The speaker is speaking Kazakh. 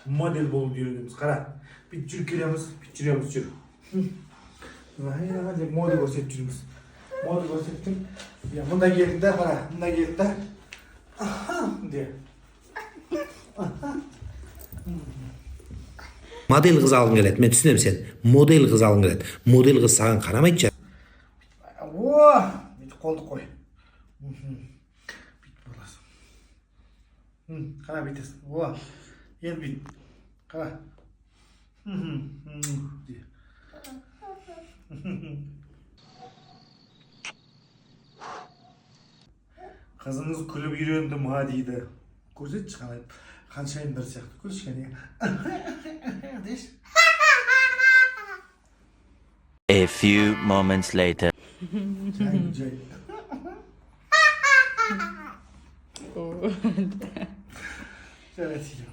Модель болуды үйренеміз. Қара, бүйтіп жүріп келеміз, бүйтіп жүреміз, жүр. Деп мода көрсетіп жүрміз. Мода көрсеттің. Иә, мында келдің да, қара, мында келдің да. Аха, де. Модель қыз алғың келеді, мен түсінемін, сен модель қыз алғың келеді. Модель қыз саған қарамайды. О, бүйтіп қолды қой. Бүйтіп боласың. Қара, бүйтесің. О, енді бүйт. Қара. Де. Қызыңыз күліп үйренді ма дейді. Көрсетші, қалай ханшайымдар сияқты күлші, кәне. Деші. A few moments later. Жай, жай. Жарайды.